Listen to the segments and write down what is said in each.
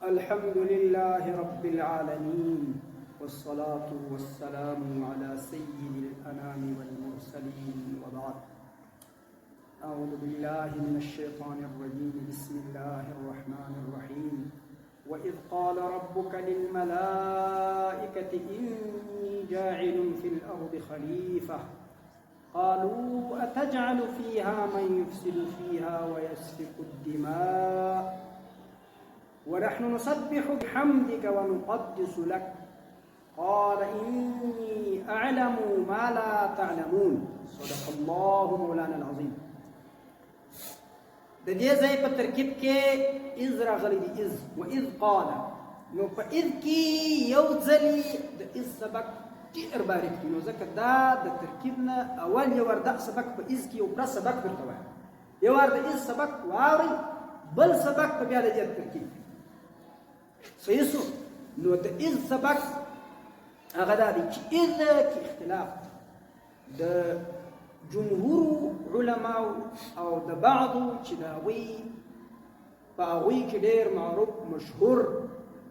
الحمد لله رب العالمين والصلاة والسلام على سيد الأنام والمرسلين وبعد أعوذ بالله من الشيطان الرجيم بسم الله الرحمن الرحيم وإذ قال ربك للملائكة إني جاعل في الأرض خليفة قالوا أتجعل فيها من يفسد فيها ويسفك الدماء ونحن نسبح بحمدك ونقدس لك قال إني أعلم ما لا تعلمون صدق الله مولانا العظيم د دې ځای په ترکیب کې اذ راغلی دی اذ و اذ قال نو په اذ کې یو ځلې د اذ سبق ډېر باریک دی نو ځکه دا د ترکیب نه اول یو ور د سبق په اذ کې یو پر سبق درته وایم یو ور د اذ سبق واوري بل سبق په بیا د دې ترکیب صحیح سو نو د اذ سبق هغه دا دی چې اذ کې اختلاف د جمهور علماو او د بعضو چې د هغوی په هغوی کې ډېر معروف مشهور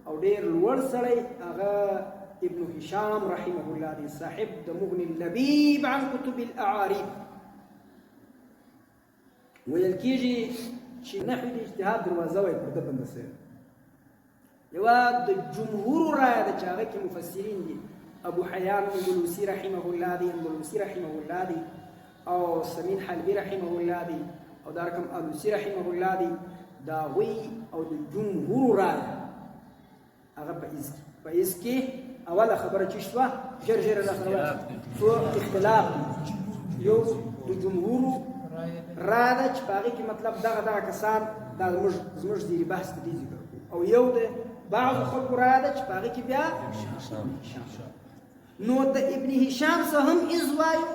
او ډېر لوړ سړی هغه ابن هشام رحمه الله دی صاحب د مغني اللبیب عن کتب الاعاریب ویل کېږي چې نحوی د اجتهاد دروازه وای پر ده بنده سوې یوه د جمهور رایه ده چې هغه کې مفسرین دي ابو حیان اندلوسی رحمه الله دی اندلوسی رحمه الله دی او سمین حلبی رحمه الله دی او دا رقم الوسی رحمه الله دی دا غوی او د جمهور رایه هغه په از کې په از کې اوله خبره چې شوه ژر ژر را سره څو اختلاف یو د جمهور رایه ده چې په هغې کې مطلب دغه دغه کسان دا زموږ زموږ زیر بحث ته دي ذکر او یو د بعضو خلکو رایه ده چې په هغې کې بیا نو د ابن هشام څه هم از وایو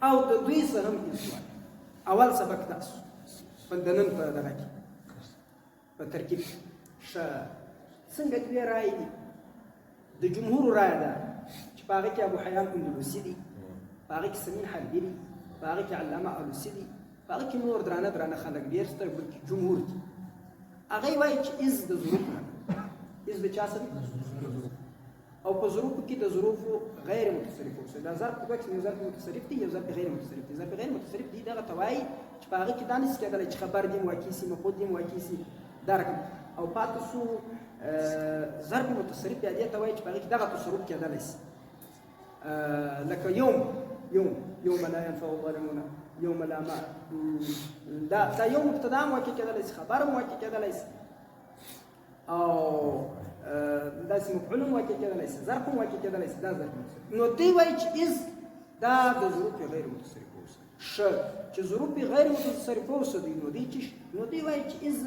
او د دوی څه هم از وایو اول سبق تاسو په د نن په دغه کې په ترکیب ښه څنګه دوې رایې دي د جمهور رایه ده چې په هغه کې ابو حیان اندلسي دي په هغه کې سمین حلبي دي په هغه کې علامه الوسي دي په هغه کې نور درانه درانه خلک ډېر ستر بلکې جمهور دي هغه وایي چې از د ظروف نه از د چا سره او په ظروفو کې د ظروفو غیر متصرف اوسه دا ظرف په کې یو ظرف متصرف دی یو ظرف غیر متصرف دی ظرف غیر متصرف دی دغه توای چې په هغه کې دا نشي کېدلی چې خبر دی واقع سي مفعول دی واقع سي دا رقم او پاتې سو ظرف متصرف بیا دې ته وایي چې په هغه کې دغه تصرف کېدلی سي لکه یوم یوم یوم لا ينفع الظالمون یوم لا ما دا دا یو مبتدا هم واقع کېدلی سي خبر هم واقع کېدلی سي او داسې مفعول هم واقع کېدلی سي ظرف هم واقع کېدلی سي دا ظرف متصرف نو دی وایي چې از دا د ظروف غیر متصرف اوسه ښه چې ظروف غیر متصرف اوسه دی نو دی چې نو دی وایي چې از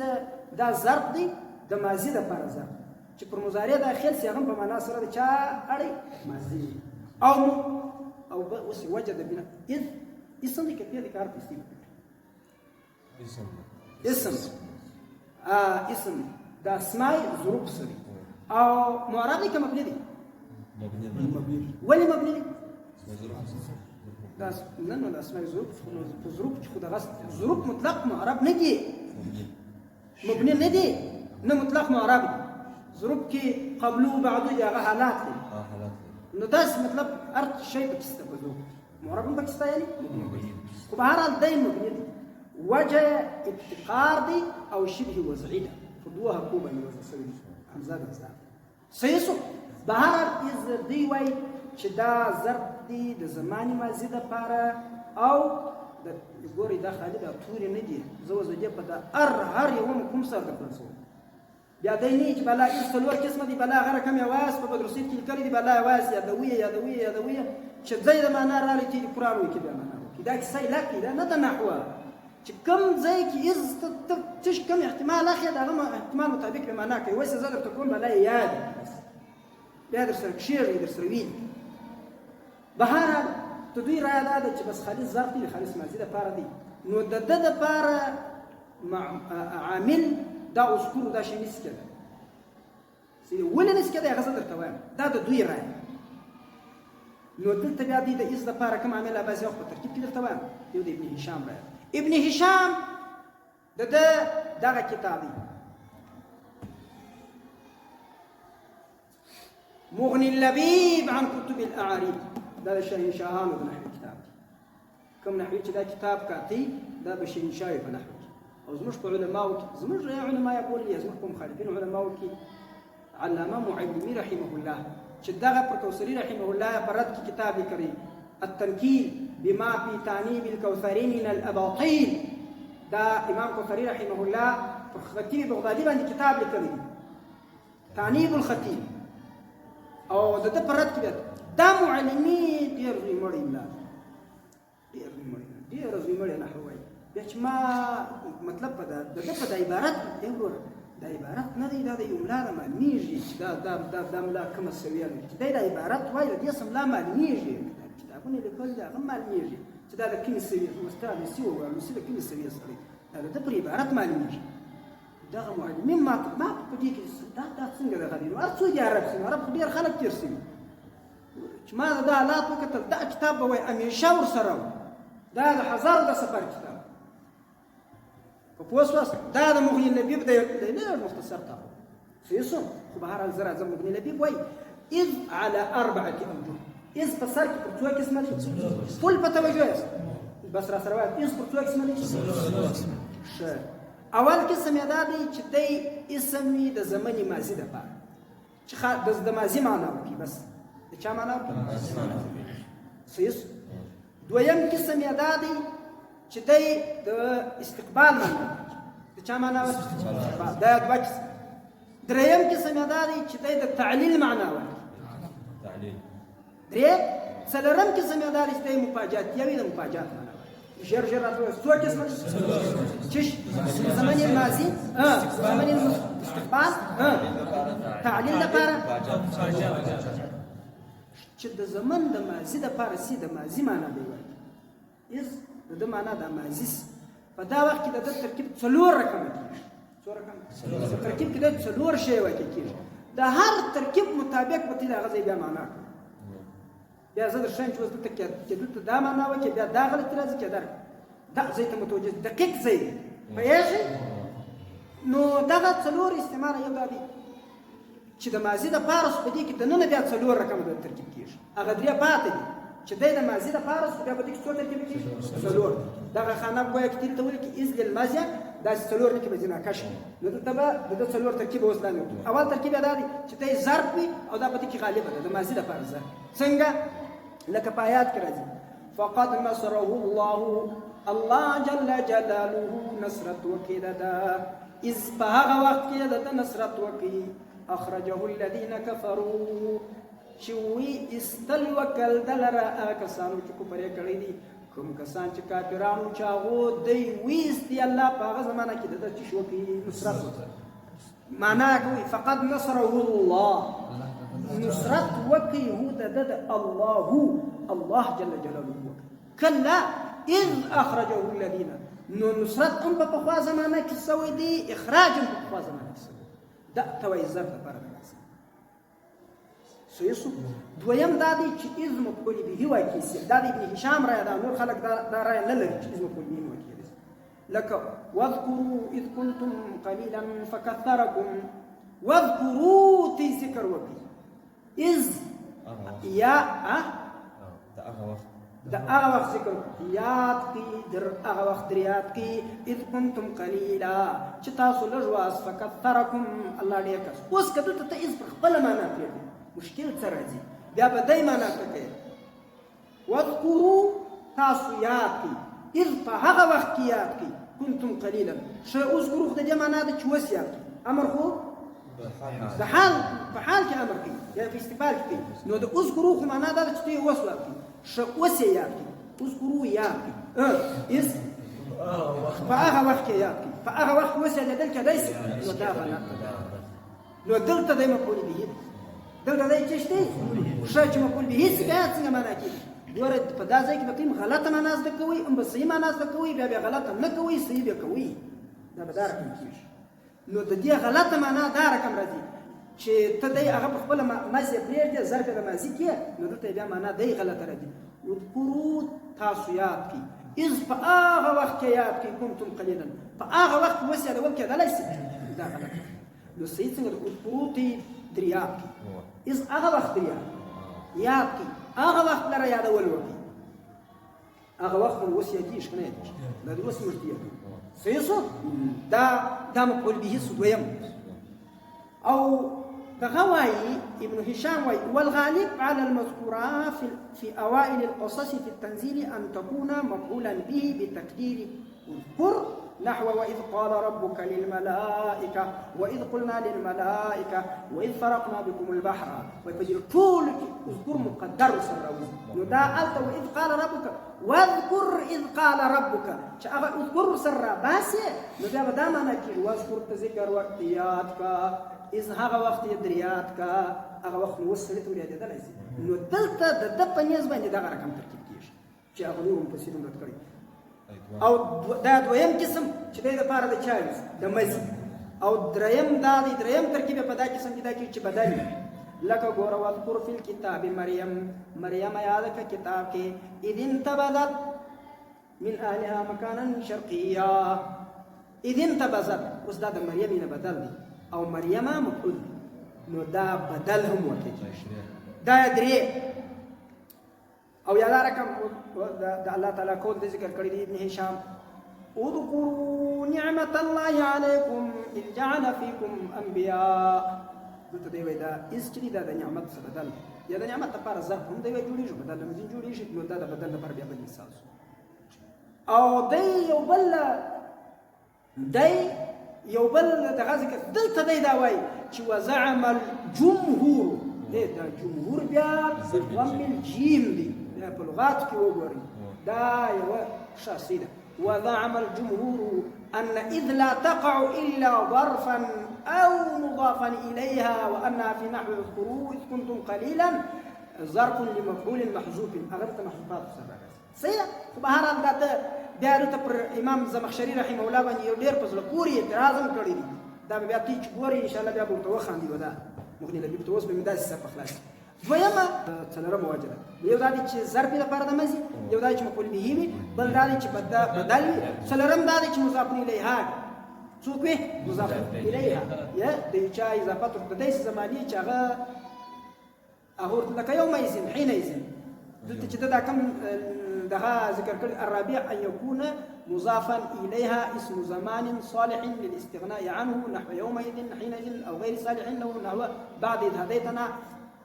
دا ظرف دی د ماضي دپاره ظرف چې پر مضارع داخل سي هغه په معنا سره د چا اړي ماضي او او اوس وجه د بنا اذ اسم دی کپیا د کار پسې اسم اسم اسم د اسماء ظروف سره او معرب دی که مبني دی مبني دی ولې مبني دی دا نه نو د اسماء ظروف خو نو په ظروف کې خو دغه ظروف مطلق معرب نه دي مبني نه دي نه مطلق معرب دي ظروف کې قبلو بعدو دي هغه حالات دي نو داس مطلب هر شی پکې شته په ظروف معرب هم پکې شته یعنی خو به هر حال دی مبني دی وجه ابتقار دی او شبه وضعي ده په دوه حقو باندې وضع سوی دی همزه ده ځان صحیح سو به هر حال از دی وای چې دا ظرف دی د زماني ماضي د پاره او د ګوري دا خالي دا توري نه دي زه اوس د دې په د هر یو کوم سر د پرسو بیا دی نه چې بلا ایس څلور قسمه دي بلا هغه رقم یې وایاست په بدرسید کې لیکلي دي بلا یې وایاست یادوي یې یادوي یې یادوي یې چې ځای د معنا راغلی چې قرآن وایي کې بیا معنا وکړي دا کیسه یې لکې ده نه د نحوه چې کوم ځای کې ایز ته چې کوم احتمال اخلي د هغه احتمال مطابق به معنا کوي اوس زه درته کوم بلا یې یاد بیا در سره کښېږئ در سره ویلي بهرحال د دوی رایه دا ده چې بس خالص ظرف دی خالص ماضي دپاره دی نو د ده دپاره عامل دا اذکر دا شی نشي کېدای ولې نشي کېدای هغه زه درته وایم دا د دوی رایه نو دلته بیا دوی د از دپاره کوم عامل راباسي خو په ترکیب کې درته وایم یو د ابن هشام رایه ابن هشام د ده دغه کتاب دی مغني اللبيب عن كتب الاعاريب، دا د شاهنشاهانو د نحوي کتاب دی. کوم نحوي چې دا کتاب کاتی دا به شهنشاه وي په نحو کې. او زموږ په علماو کې، زموږ علما یې بولي، زموږ په مخالفین علماو کې علامه معلمي رحمه الله چې دغه پر کوثري رحمه الله په رد کې کتاب لیکلی التنکیل بما في تانيب الكوثري من الاباطيل، دا امام کوثري رحمه الله پر خطیب بغدادي باندې کتاب لیکلی دی تانیب الخطیب، او د ده په رد کې بیا دا معلمي ډېر زوی مړی ملا ډېر زوی مړی، ډېر زوی مړی نحو وایي. بیا چې ما مطلب په دا د ده په دا عبارت دی وروره، دا عبارت نه دی، دا د یو ملا نه معلومېږي چې دا دا دا دا ملا کومه سویه لري، چې دی دا عبارت وایي د دې څه ملا معلومېږي، کتابونه لیکل دي هغه معلومېږي چې دا د کومې سویې استاد لوسي ووایي، لوسي د کومې سویې سړی، دا د ده پر عبارت معلومېږي. دغه معلمین ما ما په دې کې دا دا څنګه دغه دی، نو هر څوک یې عرب سي، عرب خو ډېر خلک تېر سوي. چې ما دا حالات وکتل، دا کتاب به وایي همیشه ورسره و، دا د هزارو د سفر کتاب په پوه سواست. دا د مغني لبیب دی، لږ مختصر تا صحیح سو، خو بهرحال زه راځم. مغني لبیب وایي اذ على اربعة اوجه، اذ په سر کې پر څو قسمه دی؟ فل په توجه یاست، بس را سره وایاست. اذ پر څو قسمه دی؟ ښه. اول قسم یې دا دی چې دی اسم وي د زمن ماضي دپاره، چې د ماضي معنا وکړي، بس د چا معنا وکړي؟ صحیح سو. دویم قسم یې دا دی چې دی د استقبال معنا وکړي، د چا معنا وکړي؟ دا دوه قسم. دریم قسم یې دا دی چې دی د تعلیل معنا وکړي. درې. څلورم قسم یې دا دی چې دی مفاجات وي، د مفاجات معنا وکړي. ژر ژر راته ووایه څو قسمه دي؟ چش زمن الماضي، زمن الاستقبال، تعلیل لپاره، چې د زمن د ماضي دپاره سي، د ماضي معنا دی وایي. اذ د ده معنا د ماضي سي. په دا وخت کې د ده ترکیب څلور رقمه کېږي. څو رقمه؟ په ترکیب کې د څلور شی واقع کېږي. د هر ترکیب مطابق به ته د هغه ځای بیا معنا کړې. بیا زه درښیم چې اوس دلته کې دلته دا معنا وکړې، بیا دا غلطي راځي، کې دا ځای ته متوجه دقیق ځای دی، پوهېږې؟ نو دغه څلور استعماله یو دا دی چې د ماضي دپاره سو، په دې کې دننه بیا څلور رقمه د ترکیب کېږي. هغه درې پاتې دي چې دی د ماضي دپاره سو، بیا په دې کې څو ترکیب کېږي؟ څلور. دغه خانه ګویا کې دلته ولیکي اذ للماضیه، داسې څلور لیکي به ځینې کش کړي. نو دلته به د ده څلور ترکیب اوس لاندې وکړي. اول ترکیب یې دا دی چې دی ظرف وي او دا په دې کې غالبه ده، د ماضي دپاره ظرف. څنګه؟ لکه په آیات کې راځي فقد نصره الله، الله جل جلاله نصرت وکړي د ده. اذ په هغه وخت کې د ده نصرت وکړي اخرجه الذین کفروا، چې وی ایستل وکړل ده لره هغه کسانو چې کفر یې کړی دی. کوم کسان چې کافرانو چې هغو دی ویستي الله په هغه زمانه کې د ده څه شي وکړي؟ نصرت وکړي. معنا کوي فقد نصره الله، نصرت وکړي هو د ده د الله، الله جل جلاله وکړي. کله اذ اخرجه الذین، نو نصرت هم په پخوا زمانه کې سوی دی، اخراج هم په پخوا زمانه کې سوی دی. دا ته وایي ظرف دپاره د راځي. صحیح سو. دویم دا دی چې اذ مفعول به واقع سي، دا د ابن هشام رایه ده، نور خلک دا رایه نه لري چې اذ مفعول به واقع سي. لکه واذکروا اذ کنتم قلیلا فکثرکم، واذکروا تی ذکر وکړي اذ یا د هغه وخت، د هغه وخت ذکر یاد کړي، در هغه وخت در یاد کړي اذ کنتم قلیلا، چې تاسو لږ واست فکثرکم، الله ډېر کس. اوس که دلته ته اذ پر خپله معنا پرېږدې مشکل څه راځي، بیا به دی معنا ته کوې. واذکروا تاسو یاد کړئ، اذ په هغه وخت کې یاد کړئ کنتم قلیلا. ښه اذکروا خو د دې معنا ده چې اوس یاد کړئ، امر خو د حال په حال کې امر کوي، یا په استقبال کې کوي. نو د اذکروا خو معنا دا ده چې ته یې اوس یاد کړې، ښه اوس یې یاد کړې، اذکروا یاد کړئ. اذ په هغه وخت کې یاد کړئ، په هغه وخت کې اوس یادېدل کېدای شي، نو دا غلطه ده. نو دلته دی مفعول به دی، دلته دی چې شته ښه چې مفعول به څه بیا څنګه معنا کېږي؟ ګوره په دا ځای کې به کوم غلطه معنا زده کوئ، هم به صحیح معنا زده کوئ، بیا بیا غلطه نه کوئ، صحیح به کوئ، دا به دا رقم کېږي. نو د دې غلطه معنا دا رقم راځي چې ته دی هغه په خپله مزې پرېږدې، ظرف یې د ماضي کې، نو دلته یې بیا معنا دی غلطه راځي. اذکروا تاسو یاد کړئ، اذ په هغه وخت کې یاد کړئ کنتم قلیلا، په هغه وخت کې اوس یادول کېدلی شي، دا غلطه. نو صحیح څنګه ده؟ اذکروا تی دریاب کې، اذ هغه وخت دریاب یاد کی، هغه وخت لره یادول وکړي. هغه وخت خو اوس یادېږي که نه یادېږي؟ دا د اوس موږ ته یادوو. صحیح سو؟ دا مفعول به سو دویم. او دغه وايي ابن هشام وايي والغالب على المذكورة في أوائل القصص في التنزيل أن تكون مفعولا به بتقدير اذكر، نحو وإذ قال ربك للملائكة وإذ قلنا للملائكة وإذ فرقنا بكم البحر. ويفجر طول اذكر مقدر سراوي. نو دا ألت وإذ قال ربك واذكر إذ قال ربك، چې هغه اذكر سره باسي، نو بیا به دا معنا کېږي واذكر ته ذکر وخت یاد کا، اذ هغه وخت یې دریاد کا، هغه وخت نو اوس سړي ته ور یادېدلی سي. نو دلته د ده په نیز باندې دغه رقم ترکیب کېږي چې هغه نور مفسرین رد کړي. او دا دویم قسم چې دی دپاره د چا وي؟ د مزي. او دریم دا دی، دریم ترکیب یې په دا قسم کې دا کېږي چې بدل وي، لکه ګوره واذکر فی الکتاب مریم، مریم یاد که کتاب کې، اذ انتبذت من اهلها مکانا شرقیا. اذ انتبذت، اوس دا د مریم نه بدل دی او مریمه مفعول دی، نو دا بدل هم ورته کېږي. دا درې. او یا دا رقم د الله تعالی قول د ذکر کړی دی ابن هشام، اذكروا نعمة الله عليكم إذ جعل فيكم أنبياء. دلته دی وایي دا اذ چې دی دا د نعمت څخه بدل دی، یا د نعمت لپاره ظرف هم دی وایي جوړېږي، بدل هم ځینې جوړېږي، نو دا د بدل لپاره بیا بل مثال شو. او دی یو بل دی یو بل دغه ذکر دلته دی دا وایي چې وزعم الجمهور، دی دا جمهور بیا بضم الجیم دی، بیا په لغات کې وګورئ دا یوه شخصي ده. وزعم الجمهور أن إذ لا تقع إلا ظرفا أو مضافا إليها، وأنها في نحو اذكروا إذ كنتم قليلا ظرف لمفعول محذوف. أغلبت محذوفات سره صحیح ده. خو بهرحال دا ته بیا دلته پر امام زمخشري رحمه الله باندې یو ډېر په زړه پورې اعتراض هم کړی دی، دا به بیا تی چې ګوري ان شاء الله بیا به ورته وخاندي. به دا مغني لبیب ته اوس به مې داسې سر په خلاص شي. دویمه څلورمه وجه ده، یو دا دی چې ظرف لپاره د مزي، یو دا چې مفعول به وي، بل دا دی چې بدل وي، څلورم دا دی چې مضاف الیها څوک وي؟ مضاف الیها یا د یو چا اضافه ورته د داسې زمانې چې هغه ورته لکه یومئذ حینئذ. دلته چې دا کوم دغه ذکر کړی الرابع ان يكون مضافا اليها اسم زمان صالح للاستغناء عنه نحو يومئذ حينئذ او غير صالح له نحو بعد اذ هديتنا.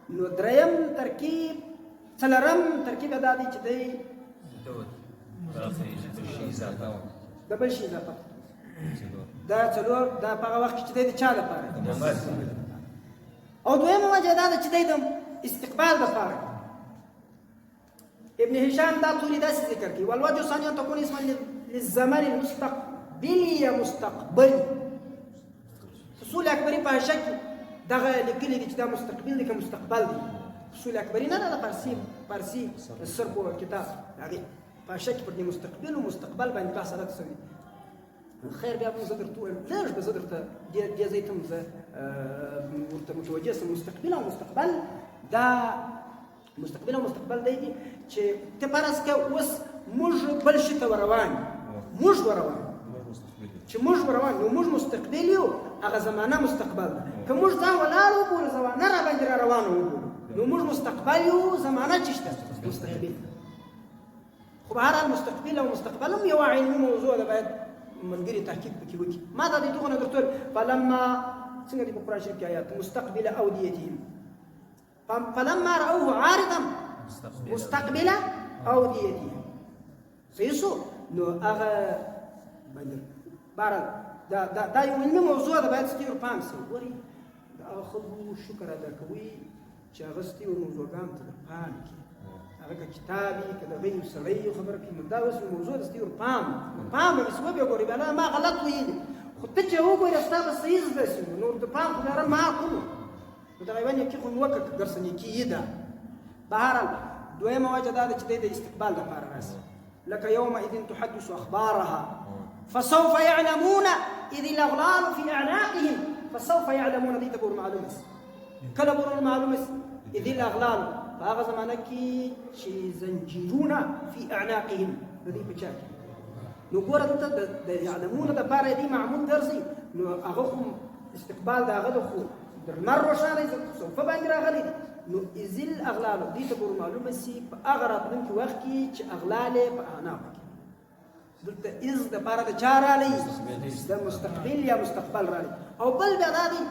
نو دریم ترکیب څلورم ترکیب دا دی چې دی د بل شي اضافه. دا څلور دا په هغه وخت کې چې دی د چا لپاره؟ او دویمه وجه دا ده چې دی د استقبال لپاره. ابن هشام دا توري داسې ذکر کوي والوجه الثاني أن تكون اسما للزمان المستقبل يا مستقبل. فصول اکبري په حاشیه کې دغه لیکلي دي چې دا مستقبل دی که مستقبل دی. فصول اکبري نه ده، د فارسي صرف کتاب هغې په حاشیه کې پر دې مستقبل او مستقبل باندې بحث هلته سوی. خیر بیا به زه درته ووایم، لږ به زه درته دې ځای ته هم زه ورته متوجه سم. مستقبل او مستقبل، دا مستقبل او مستقبل دی دي چې ته فرض که اوس موږ بل شي ته وروان، موږ وروان چې موږ وروان، نو موږ مستقبل یو، هغه زمانه مستقبل ده. که موږ ځان ولاړ وبولو، زمانه را باندې را روانه وبولو، نو موږ مستقبل یو، زمانه چې شته مستقبل. خو بهرحال مستقبل او مستقبل هم یوه علمي موضوع ده، باید ملګري تحقیق پکې وکړي. ما دا د دغه نه درته وویل، فلما څنګه دی په قرآن شریف کې آیات مستقبل اودیتهم فلما رأوه عارضا مستقبل اودیتهم. صحیح سو؟ نو هغه باندې بهرحال دا یو علمي موضوع ده، باید ستې ور پام سي. ګورئ د هغه خلکو شکر ادا کوئ چې هغه ستې ور موضوعګانو ته در پام کړي، هغه که کتاب وي که د هغه یو سړی یو خبره کوي، نو دا اوس موضوع ده، ستې ور پام پام به مې سي وبیا ګورئ، بیا ما غلط ویلي، خو ته چې وګورې ستا به صحیح زده سي. نو د پام خو بیا ما کوم، نو دغه یوه نیکي خو مې وکړه که ګرسه نیکي یې ده. بهرحال دویمه وجه دا ده چې دی د استقبال دپاره راسي، لکه يومئذ تحدث أخبارها فسوف يعلمون إذ الأغلال في أعناقهم فسوف يعلمون. دي تبور معلومة کله به معلومه سي؟ إذ الأغلال په هغه زمانه کې چې زنجیرونه فی اعناقهم د دې په چا کې. نو ګوره دلته د یعلمون دپاره دې معمول ګرځي، نو هغه خو استقبال د هغه د خو د لمر روښانه دی، سوف باندې راغلی دی. نو اذ الاغلال دې ته به معلومه سي په هغه راتلونکي وخت کې چې اغلال یې په اعناقو کې. دلته اذ د پاره د چا رالی؟ د مستقبل یا مستقبل رالی. او بل بیا دا دی،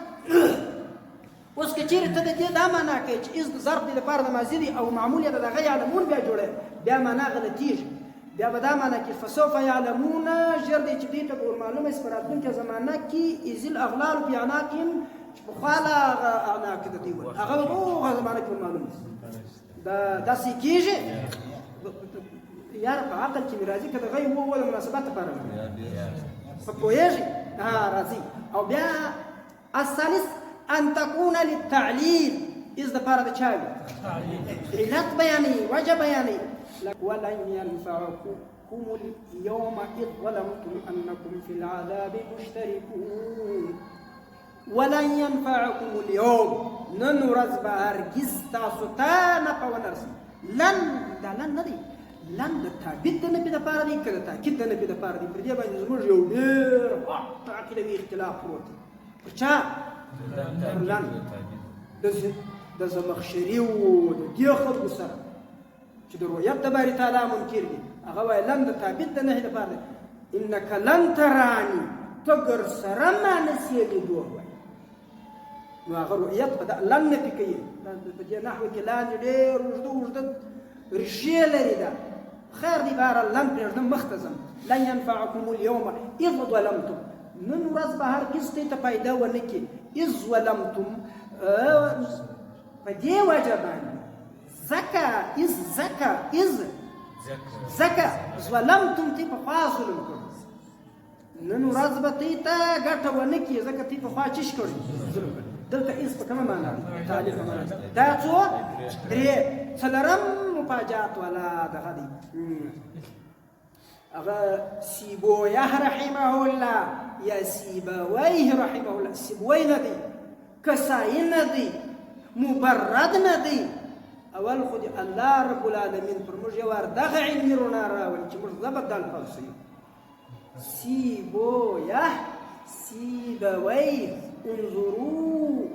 اوس که چیرې ته د دې دا معنا کوې چې اذ د ظرف دی لپاره د ماضي دی او معمول یې د دغه یعلمون بیا جوړی، بیا معنا غلطیږي. بیا به دا معنا کې فسوف یعلمون، ژر دی چې دوی ته به ورمعلومه شي په راتلونکې زمانه کې اذ الاغلال فی اعناقهم، چې پخوا لا هغه اعناق د دوی وه، هغه به هغه زمانه کې ورمعلومه شي. دا داسې کېږي یاره په عقل کې مې راځي، که د غي وو د مناسبت لپاره په پوهېږي ها راځي. او بیا الثالث ان تكون للتعليل، اذ د پاره د چا وي؟ علت بیانوي، وجه بیانوي. ولن ينفعكم اليوم اذ ظلمتم انكم في العذاب مشتركون. ولن ينفعكم اليوم، نن ورځ به هرګز تاسو ته نفع ونه رسوي. لن، دا لن نه دی، لن د تابید د نفي دپاره دی که د تاکید د نفي دپاره دی؟ پر دې باندې زموږ یو ډېر غټ عقیدوي اختلاف پروت دی. پر چا؟ پر لن. د زمخشري و د دې خلکو سره چې د رؤیت د باري تعالی منکر دي، هغه وایي لن د تابید د نهي دپاره دی. انک لن تراني، ته ګر سره ما نه سې لیدو. وایي نو هغه رؤیت په لن نفي کوي. په دې نحو کې لاندې ډېر اوږده اوږده ریښې لري. ده خیر دی، بهرحال لن پرېږدم، مخته ځم. لن ينفعكم اليوم اذ ظلمتم، نن ورځ به هرګز دوی ته فایده ونه کړي. اذ ظلمتم په دې وجه باندې، ځکه اذ، ځکه اذ، ځکه ظلمتم، دوی پخوا ظلم کړو، نن ورځ به دوی ته ګټه ونه کړي، ځکه دوی پخوا څه شي کړي؟ ظلم کړي. دلته اذ په کومه معنا دی؟ تعلیل په معنا. دا څو؟ درې. څلورم مفاجات والا دغه دی، هغه سیبویه رحمه الله یا سیبویه رحمه الله. سیبوی نه دی، کسایی نه دی، مبرد نه دی. اول خو دې الله رب العالمین پر موږ یو وار دغه علمي رڼا راولي چې موږ زبر د الفاظ یو. سیبویه، سیبویه، انظروا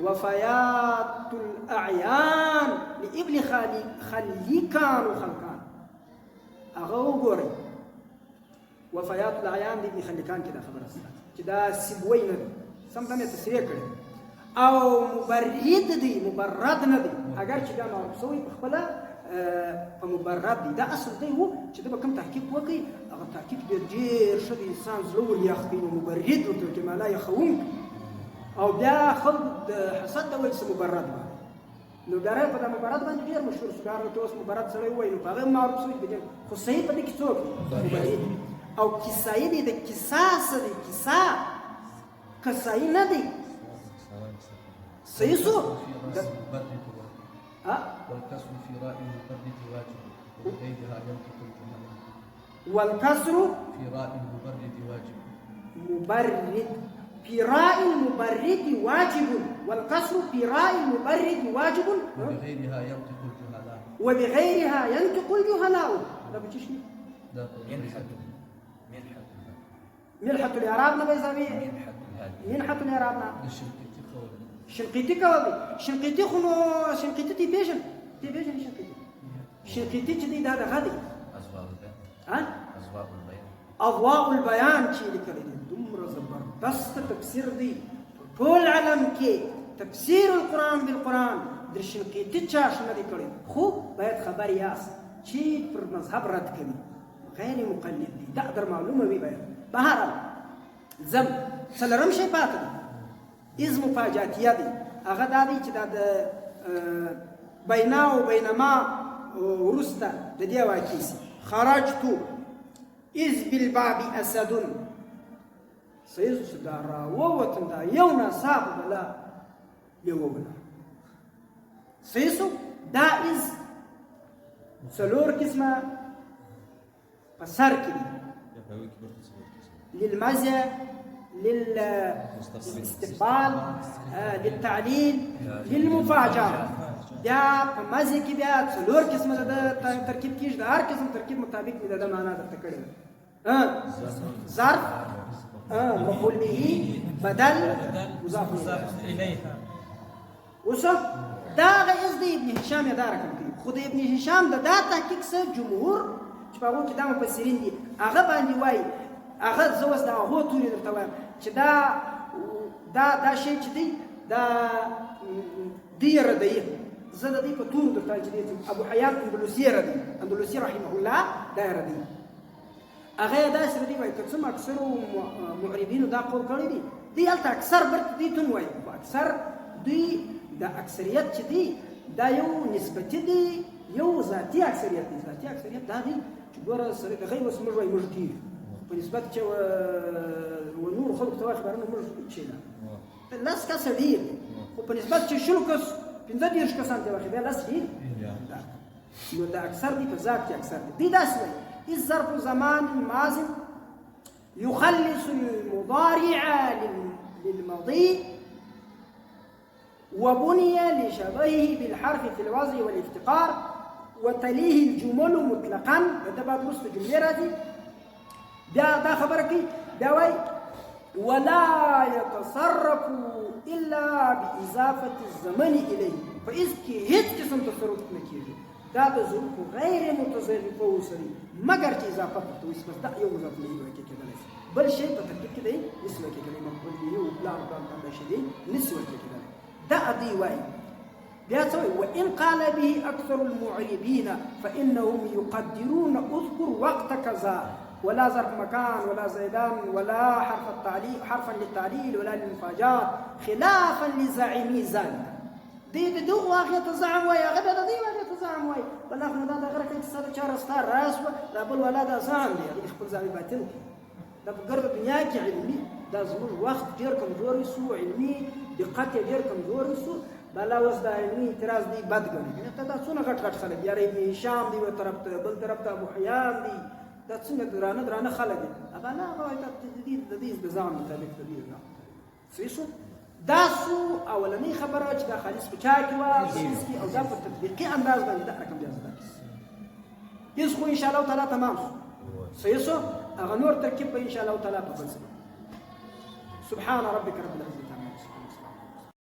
وفيات الأعيان لابن خليكان وخلقان. هغه وګورئ وفيات الأعيان لابن خليكان کې دا خبره شته چې دا سیبوی نه دی، سم دم یې تصریح کړې، او مبرد دی، مبرد نه دی. اګر چې دا معروف سوی په خپله په مبرد دی. دا اصل دی و چې ده به کوم تحقیق وکړي، هغه تحقیق بیا ډېر ښه د انسان زړه ور یخ کوي، نو مبرد ورته وکړي، معنا یخوونکی. او بیا خلکو د حسد د وجې څه مبرد وایي، نو بیا په دا مبرد باندې ډېر مشهور شو. بیا ورته اوس مبرد سړی ووایي نو په هغه معروف شوی دی، خو صحیح په دې کې څوک مبرد دی. او کیسایي دی، د کیسا څه دی؟ کیسا کسایي نه دی، صحیح سو. والكسر في راء المبرد واجب وبغيرها ينطق الجهلاء. والكسر في راء المبرد واجب، مبرد في راء المبرد واجب، والكسر في راء المبرد واجب وبغيرها ينطق الجهلاء. وبغيرها ينطق الجهلاء. لا بتشني لا، منحة ملحة الإعراب نه بيزاوي منحة الإعراب نه الشنقيطي قول شنقيطي کوي. شنقيطي خو نو شنقيطي تی پیژن، تی پیژن شنقيطي؟ شنقيطي چې دی دا دغه دی أضواء البيان. ها، أضواء البيان. اضواء البیان چې لیکلی دی، دومره زبردست تفسیر دی په ټول عالم کې، تفسیر القرآن بالقرآن در شنقیطي چا ښه نه دی کړی. خو باید خبر یاست چې پر مذهب رد کوي، غیر مقلد دی، دا در معلومه وي باید. بهرحال ځم، څلورم شی پاته دی، اذ مفاجاتیه دی. هغه دا دی چې دا د بینا او بینما وروسته د دې واقع سي. خرجت اذ بالباب اسد. صحیح شو، دا راووتم، دا یو ناڅاپه بلا لیوه ولاړ. صحیح شو. دا اذ څلور قسمه په سر کې دي، للمزه، للاستقبال، للتعليل، للمفاجأة. بیا په مزه کې بیا څلور قسمه د ترکیب کېږي، د هر قسم ترکیب مطابق مې د معنا درته کړې ده. ظرف، مفعول به بدل مضاف الیها. اوس دا هغه از د ابن هشام یې دا رقم کوي، خو د ابن هشام د دا تحقیق سره جمهور چې په هغو کې دا مفسرین دي هغه باندې وایي، هغه زه اوس د هغو توري درته وایم چې دا دا دا شی چې دی دا دی ردوي. زه د دې په تورو درته وایم چې دی ابو حیان اندلسي ردوي، اندلسي رحمه الله دا ردوي. هغه یې داسې ردوي وایي که څه هم اکثرو معربینو دا قول کړی دی، دوی هلته اکثر برته دوی تون وایي، خو اکثر دوی د اکثریت چې دی دا یو نسبتي دی، یو ذاتي اکثریت دی. ذاتي اکثریت دا دی چې ګوره سړی دغه اوس موږ وایي موږ ډېر، خو په نسبت چې و نورو خلکو ته وایي خبرونه موږ چې نه لس کسه ډېر دي، خو په نسبت چې شلو کس 35 کسان ته وایي بیا لس ډېر دي. نو دا اکثر دی په ذات کې اکثر دی. دوی داسې وایي إذ ظرف زمان ماض يخلص المضارع للماضي وبني لشبهه بالحرف في الوضع والافتقار وتليه الجمل مطلقا. دا بعد وسط جملة راځي بیا دا خبره کوي، بیا وایي ولا يتصرف إلا بإضافة الزمن إليه. فإذ کې هیڅ قسم تصرف نه کیږي، دا د ظروف غیر متصرفه وسري مګر چې اضافه ورته وشي، بس دا یو مضاف الیه ورکې کېدلی شي، بل شی په ترکیب کې دی نسي ورکې کېدلی، مفعول به او پلان پلان پلان دا شی دی نسي ورکې کېدلی. دا دی وایي بیا څه وایي وإن قال به أكثر المعربين فإنهم يقدرون اذكر وقت كذا ولا ظرف مكان ولا زيدان ولا حرف التعليل حرفا للتعليل ولا للمفاجآت خلافا لزاعمي ذلك. دې د دغو هغې ته زعم وایي، هغه بیا د دې هغې ته زعم وایي، والله خو نو دا د غره کوي چې ستا د چا رستا راس وه، دا بل والا دا زعم دی، هغه خپل زعم باطل کړي. دا په ګرده دنیا کې علمي دا زموږ وخت ډېر کمزوری سو، علمي دقت یې ډېر کمزوری سو، بلا اوس دا علمي اعتراض دی بد ګڼي. ته دا څونه غټ غټ خلک یاره ابن هشام دی یو طرف ته، بل طرف ته ابو حیان دی، دا څنګه درانه درانه خلک دي. هغه نه هغه وایي دا د دې د زعم مطابق د دې زعم صحیح سو. دا سو اولنۍ خبره چې دا خالص په چا کې وه کې، او دا په تطبیقي انداز باندې دا رقم بیا زده کړي. هیڅ خو ان شاء الله تعالی تمام سو صحیح سو. هغه نور ترکیب به ان شاء الله تعالی په بل ځای. سبحان ربك رب العزة.